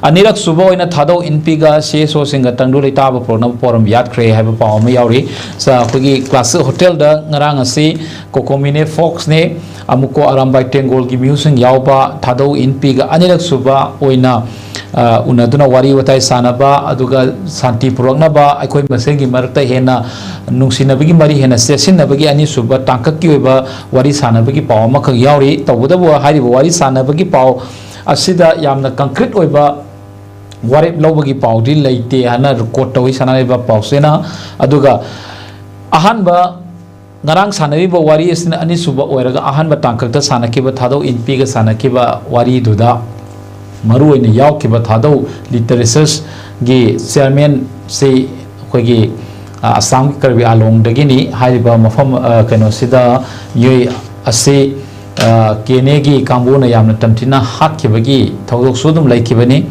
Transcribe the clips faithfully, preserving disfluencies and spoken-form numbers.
ꯑꯅꯤꯔꯛ ꯁꯨꯕ ꯑꯣꯏꯅ ꯊꯥꯗꯧ ꯏꯟꯄꯤꯒ ꯁꯤ ꯑꯦꯁ ꯑꯣꯁꯤꯡꯒ ꯇꯪꯗꯨ ꯂꯩꯇꯥꯕ ꯄꯨꯔꯛꯅꯕ ꯄꯣꯔꯝ ꯌꯥꯠꯈ꯭ꯔꯦ ꯍꯥꯏꯕ ꯄꯥꯎ ꯑꯃ ꯌꯥꯎꯔꯤ꯫ ꯁ-, ꯑꯩꯈꯣꯏꯒꯤ ꯀ꯭ꯂꯥꯁꯤꯛ ꯍꯣꯇꯦꯜꯗ ꯉꯔꯥꯡ ꯑꯁꯤ ꯀꯣꯀꯣꯃꯤꯅꯦ ꯐꯣꯛꯁꯅꯦ, ꯑꯃꯨꯀꯣ ꯑꯔꯥꯝꯕꯥꯏ ꯇꯦꯡꯒꯣꯜꯒꯤ ꯃꯤꯍꯨꯠꯁꯤꯡ ꯌꯥꯎꯕ ꯊꯥꯗꯧ ꯏꯟꯄꯤꯒ ꯑꯅꯤꯔꯛ ꯁꯨꯕ ꯑꯣꯏꯅ, ꯑ, ꯎꯅꯗꯨꯅ ꯋꯥꯔꯤ ꯋꯥꯇꯥꯏ ꯁꯥꯟꯅꯕ, ꯑꯗꯨꯒ ꯁꯥꯟꯇꯤ ꯄꯨꯔꯛꯅꯕ, ꯑꯩꯈꯣꯏ ꯃꯁꯦꯟꯒꯤ ꯃꯔꯛꯇ ꯍꯦꯟꯅ ꯅꯨꯡꯁꯤꯅꯕꯒꯤ ꯃꯔꯤ ꯍꯦꯟꯅ ꯆꯦꯠꯁꯤꯟꯅꯕꯒꯤ ꯑꯅꯤꯁꯨꯕ ꯇꯥꯡꯀꯛꯀꯤ ꯑꯣꯏꯕ ꯋꯥꯔꯤ ꯁꯥꯟꯅꯕꯒꯤ ꯄꯥꯎ ꯑꯃꯈꯛ ꯌꯥꯎꯔꯤ꯫ ꯇꯧꯕꯇꯕꯨ ꯍꯥꯏꯔꯤꯕ ꯋꯥꯔꯤ ꯁꯥꯟꯅꯕꯒꯤ ꯄꯥꯎ ꯑꯁꯤꯗ ꯌꯥꯝꯅ ꯀꯪꯀ꯭ꯔꯤꯠ ꯑꯣꯏꯕ ꯋꯥꯔꯦꯞ ꯂꯧꯕꯒꯤ ꯄꯥꯎꯗꯤ ꯂꯩꯇꯦ ꯍꯥꯏꯅ ꯔꯦꯀꯣꯔꯠ ꯇꯧꯏ ꯁꯅꯥꯔꯩꯕ ꯄꯥꯎꯆꯦꯅ꯫ ꯑꯗꯨꯒ ꯑꯍꯥꯟꯕ ꯉꯔꯥꯡ ꯁꯥꯟꯅꯔꯤꯕ ꯋꯥꯔꯤ ꯑꯁꯤꯅ ꯑꯅꯤꯁꯨꯕ ꯑꯣꯏꯔꯒ ꯑꯍꯥꯟꯕ ꯇꯥꯡꯀꯛꯇ ꯁꯥꯟꯅꯈꯤꯕ ꯊꯥꯗꯧ ꯏꯟꯄꯤꯒ ꯁꯥꯟꯅꯈꯤꯕ ꯋꯥꯔꯤꯗꯨꯗ ꯃꯔꯨꯑꯣꯏꯅ ꯌꯥꯎꯈꯤꯕ ꯊꯥꯗꯧ ꯂꯤꯇꯔꯦꯆꯔꯁꯒꯤ ꯆꯤꯌꯔꯃꯦꯟꯁꯤ ꯑꯩꯈꯣꯏꯒꯤ, ꯑ, ꯑꯁꯥꯝꯒꯤ ꯀꯔꯕꯤ ꯑꯥꯂꯣꯡꯗꯒꯤꯅꯤ꯫ ꯍꯥꯏꯔꯤꯕ ꯃꯐꯝ, ꯑ, ꯀꯩꯅꯣꯁꯤꯗ ꯃꯤꯑꯣꯏ ꯑꯁꯤ, ꯑ, ꯀꯦꯅꯦꯒꯤ ꯀꯥꯡꯕꯨꯅ ꯌꯥꯝꯅ ꯇꯝꯊꯤꯅ ꯍꯥꯠꯈꯤꯕꯒꯤ ꯊꯧꯗꯣꯛꯁꯨ ꯑꯗꯨꯝ ꯂꯩꯈꯤꯕꯅꯤ꯫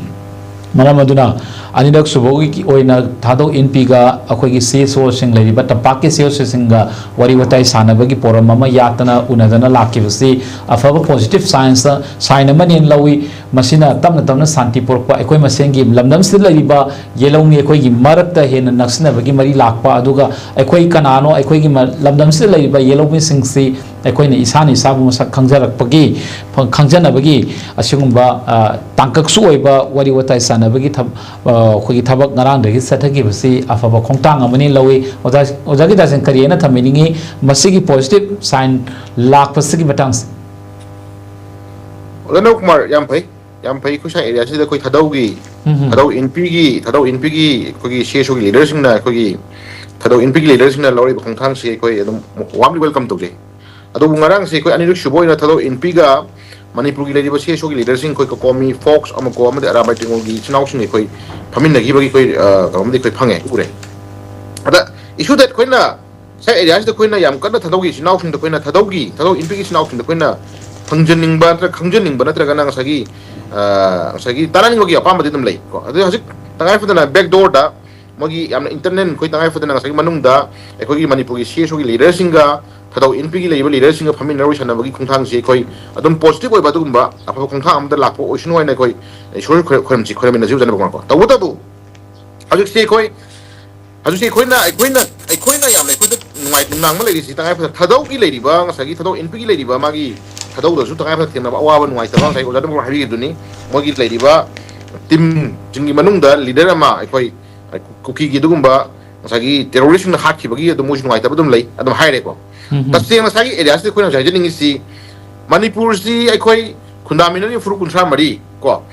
ꯃꯔꯝ ꯑꯗꯨꯅ ꯑꯅꯤꯔꯛ ꯁꯨꯕꯒꯤ ꯑꯣꯏꯅ ꯊꯥꯗꯧ ꯏꯟꯄꯤꯒ ꯑꯩꯈꯣꯏꯒꯤ ꯁꯤ ꯑꯦꯁ ꯑꯣꯁꯤꯡ ꯂꯩꯔꯤꯕ ꯇꯝꯄꯥꯛꯀꯤ ꯁꯤ ꯑꯦꯁ ꯑꯣꯁꯤꯡꯒ ꯋꯥꯔꯤ ꯋꯥꯇꯥꯏ ꯁꯥꯟꯅꯕꯒꯤ ꯄꯣꯔꯝ ꯑꯃ ꯌꯥꯠꯇꯅ ꯎꯅꯗꯅ ꯂꯥꯛꯈꯤꯕꯁꯤ ꯑꯐꯕ positive signs, sign ꯑꯃꯅꯦꯅ ꯂꯧꯏ꯫ ꯃꯁꯤꯅ ꯇꯞꯅ ꯇꯞꯅ ꯁꯥꯟꯇꯤ ꯄꯨꯔꯛꯄ, ꯑꯩꯈꯣꯏ ꯃꯁꯦꯟꯒꯤ ꯂꯝꯗꯝꯁꯤꯗ ꯂꯩꯔꯤꯕ ꯌꯦꯜꯍꯧꯃꯤ ꯑꯩꯈꯣꯏꯒꯤ ꯃꯔꯛꯇ ꯍꯦꯟꯅ ꯅꯛꯁꯤꯟꯅꯕꯒꯤ ꯃꯔꯤ ꯂꯥꯛꯄ, ꯑꯗꯨꯒ ꯑꯩꯈꯣꯏ ꯀꯅꯥꯅꯣ, ꯑꯩꯈꯣꯏꯒꯤ ꯃ-, ꯂꯝꯗꯝꯁꯤꯗ ꯂꯩꯔꯤꯕ ꯌꯦꯜꯍꯧꯃꯤꯁꯤꯡꯁꯤ ꯑꯩꯈꯣꯏꯅ ꯏꯁꯥꯅ ꯏꯁꯥꯕꯨ ꯃꯁꯛ ꯈꯪꯖꯔꯛꯄꯒꯤ, ꯈꯪꯖꯅꯕꯒꯤ ꯑꯁꯤꯒꯨꯝꯕ, ꯑ, ꯇꯥꯡꯀꯛꯁꯨ ꯑꯣꯏꯕ ꯋꯥꯔꯤ ꯋꯥꯇꯥꯏ ꯁꯥꯟꯅꯕꯒꯤ ꯊꯕ-, ꯑ, ꯑꯩꯈꯣꯏꯒꯤ ꯊꯕꯛ ꯉꯔꯥꯡꯗꯒꯤ ꯆꯠꯊꯈꯤꯕꯁꯤ ꯑꯐꯕ ꯈꯣꯡꯊꯥꯡ ꯑꯃꯅꯤ ꯂꯧꯏ꯫ ꯑꯣꯖꯥ, ꯑꯣꯖꯥꯒꯤ ꯗꯥꯁꯤꯡ ꯀꯔꯤ ꯍꯥꯏꯅ ꯊꯝꯕꯤꯅꯤꯡꯉꯤ ꯃꯁꯤꯒꯤ positive sign ꯂꯥꯛꯄꯁꯤꯒꯤ ꯃꯇꯥꯡꯁꯦ? ꯑꯣꯖꯥ ꯅꯧꯀꯨꯃꯥꯔ, ꯌꯥꯝ ꯐꯩ, ꯌꯥꯝ ꯐꯩ꯫ ꯑꯩꯈꯣꯏ ꯁ꯭ꯋꯥꯏ ꯑꯦꯔꯤꯌꯥꯁꯤꯗ ꯑꯩꯈꯣꯏ ꯊꯥꯗꯧꯒꯤ, ꯎꯝ ꯍꯝ꯫ ꯊꯥꯗꯧ ꯏꯟꯄꯤꯒꯤ, ꯊꯥꯗꯧ ꯏꯟꯄꯤꯒꯤ ꯑꯩꯈꯣꯏꯒꯤ ꯁꯤ ꯑꯦꯁ ꯑꯣꯒꯤ ꯂꯤꯗꯔꯁꯤꯡꯅ, ꯑꯩꯈꯣꯏꯒꯤ ꯊꯥꯗꯧ ꯏꯟꯄꯤꯒꯤ ꯂꯤꯗꯔꯁꯤꯡꯅ ꯂꯧꯔꯤꯕ ꯈꯣꯡꯊꯥꯡꯁꯤ ꯑꯩꯈꯣꯏ ꯑꯗꯨꯝ warmly welcome ꯇꯧꯖꯩ꯫ ꯑꯗꯨꯕꯨ ꯉꯔꯥꯡꯁꯤ ꯑꯩꯈꯣꯏ ꯑꯅꯤꯔꯛ ꯁꯨꯕ ꯑꯣꯏꯅ ꯊꯥꯗꯧ ꯏꯟꯄꯤꯒ ꯃꯅꯤꯄꯨꯔꯒꯤ ꯂꯩꯔꯤꯕ ꯁꯤ ꯑꯦꯁ ꯑꯣꯒꯤ ꯂꯤꯗꯔꯁꯤꯡ, ꯑꯩꯈꯣꯏ ꯀꯣꯀꯣꯃꯤ, ꯐꯣꯛꯁ, ꯑꯃꯀꯣ ꯑꯃꯗꯤ ꯑꯔꯥꯕꯥꯏ ꯇꯦꯡꯒꯣꯜꯒꯤ ꯏꯆꯤꯟ ꯏꯅꯥꯎꯁꯤꯡ ꯑꯩꯈꯣꯏ ꯐꯝꯃꯤꯟꯅꯈꯤꯕꯒꯤ ꯑꯩꯈꯣꯏ, ꯑ, ꯀꯩꯅꯣꯝꯗꯤ ꯑꯩꯈꯣꯏ ꯐꯪꯉꯦ, ꯎꯔꯦ꯫ ꯑꯗ issue that ꯑꯩꯈꯣꯏꯅ ꯉꯁꯥꯏ ꯑꯦꯔꯤꯌꯥꯁꯤꯗ ꯑꯩꯈꯣꯏꯅ ꯌꯥꯝ ꯀꯟꯅ ꯊꯥꯗꯧꯒꯤ ꯏꯆꯤꯟ ꯏꯅꯥꯎꯁꯤꯡꯗ ꯑꯩꯈꯣꯏꯅ ꯊꯥꯗꯧꯒꯤ, ꯊꯥꯗꯧ ꯏꯟꯄꯤꯒꯤ ꯏꯆꯤꯟ ꯏꯅꯥꯎꯁꯤꯡꯗ ꯑꯩꯈꯣꯏꯅ ꯐꯪꯖꯅꯤꯡꯕ ꯅꯠꯇ꯭ꯔꯒ ꯈꯪꯖꯅꯤꯡꯕ ꯅꯠꯇ꯭ꯔꯒꯅ ꯉꯁꯥꯏꯒꯤ, ꯑ, ꯉꯁꯥꯏꯒꯤ ꯇꯥꯟꯅꯅꯤꯡꯕꯒꯤ ꯑꯄꯥꯝꯕꯗꯤ ꯑꯗꯨꯝ ꯂꯩ ꯀꯣ꯫ ꯑꯗꯨ ꯍꯧꯖꯤꯛ ꯇꯉꯥꯏ ꯐꯗꯅ back doorꯗ ꯃꯣꯏꯒꯤ ꯌꯥꯝꯅ internal ꯑꯩꯈꯣꯏ ꯇꯉꯥꯏ ꯐꯗꯅ ꯉꯁꯥꯏꯒꯤ ꯃꯅꯨꯡꯗ ꯑꯩꯈꯣꯏꯒꯤ ꯃꯅꯤꯄꯨꯔꯒꯤ ꯁꯤ ꯑꯦꯁ ꯑꯣꯒꯤ ꯂꯤꯗꯔꯁꯤꯡꯒ ꯊꯧꯗꯧ ꯏꯟꯄꯤꯒꯤ ꯂꯩꯔꯤꯕ ꯂꯤꯗꯔꯁꯤꯡꯒ ꯐꯝꯃꯤꯟꯅꯔ ꯋꯥꯔꯤ ꯁꯥꯟꯅꯕꯒꯤ ꯈꯣꯡꯊꯥꯡꯁꯤ ꯑꯩꯈꯣꯏ ꯑꯗꯨꯝ ꯄꯣꯖꯤꯇꯤꯚ ꯑꯣꯏꯕ ꯑꯗꯨꯒꯨꯝꯕ ꯑꯐꯕ ꯈꯣꯡꯊꯥꯡ ꯑꯃꯗ ꯂꯥꯛꯄ ꯑꯣꯏꯁꯅꯨ ꯍꯥꯏꯅ ꯑꯩꯈꯣꯏ ꯏꯁꯣꯔ ꯈꯣꯏꯔꯝꯁꯤ ꯈꯣꯏꯔꯝꯃꯤꯟꯅꯁꯤ ꯑꯣꯖꯥ ꯅꯤꯄꯥꯜ ꯀꯨꯃꯥꯔ ꯀꯣ꯫ ꯇꯧꯕꯇꯕꯨ ꯍꯧꯖꯤꯛꯁꯤ ꯑꯩꯈꯣꯏ ꯍꯧꯖꯤꯛꯁꯤ ꯑꯩꯈꯣꯏꯅ ꯑꯩꯈꯣꯏꯅ ꯑꯩꯈꯣꯏꯅ ꯌꯥꯝꯅ ꯑꯩꯈꯣꯏꯗ ꯅꯨꯡꯉꯥꯏ ꯅꯨꯡꯅꯥꯡꯕ ꯂꯩꯔꯤꯁꯤ ꯇꯉꯥꯏ ꯐꯗ ꯊꯧꯗꯧꯒꯤ ꯂꯩꯔꯤꯕ ꯉꯁꯥꯏꯒꯤ ꯊꯧꯗꯧ ꯏꯟꯄꯤꯒꯤ ꯂꯩꯔꯤꯕ ꯃꯥꯒꯤ ꯊꯧꯗꯧꯗꯁꯨ ꯇꯉꯥꯏ ꯐꯗ ꯊꯦꯡꯅꯕ ꯑꯋꯥꯕ ꯅꯨꯡꯉꯥꯏꯇꯕ ꯉꯁꯥꯏ ꯑꯣꯖꯥ ꯅꯤꯄꯥꯜ ꯀꯨꯃꯥꯔ ꯍꯥꯏꯕꯤꯈꯤꯕꯗꯨꯅꯤ꯫ ꯃꯣꯏꯒꯤ ꯂꯩꯔꯤꯕ ꯇꯤꯝꯁꯤꯡꯒꯤ ꯃꯅꯨꯡꯗ ꯂꯤꯗꯔ ꯑꯃ ꯑꯩꯈꯣꯏ ꯀꯨꯀꯤꯒꯤ ꯑꯗꯨꯒꯨꯝꯕ ꯉꯁꯥꯏꯒꯤ ꯇꯦꯔꯣꯔꯤꯁꯁꯤꯡꯅ ꯍꯥꯠꯈꯤꯕꯒꯤ ꯑꯗꯨꯝ ꯃꯣꯏꯁꯨ ꯅꯨꯡꯉꯥꯏꯇꯕ ꯑꯗꯨꯝ ꯂꯩ ꯑꯗꯨꯝ ꯍꯥꯏꯔꯦꯀꯣ꯫ ꯇꯁꯦꯡꯅ ꯉꯁꯥꯏꯒꯤ ꯑꯦꯔꯤꯌꯥꯁꯤꯗ ꯑꯩꯈꯣꯏꯅ ꯍꯧꯖꯤꯛ ꯍꯥꯏꯖꯅꯤꯡꯉꯤꯁꯤ ꯃꯅꯤꯄꯨꯔꯁꯤ ꯑꯩꯈꯣꯏ ꯈꯨꯟꯗꯥꯃꯤꯟꯅꯔꯤꯕ ꯐꯨꯔꯨꯞ ꯀꯨꯟꯊ꯭ꯔꯥ ꯃꯔꯤ ꯀꯣ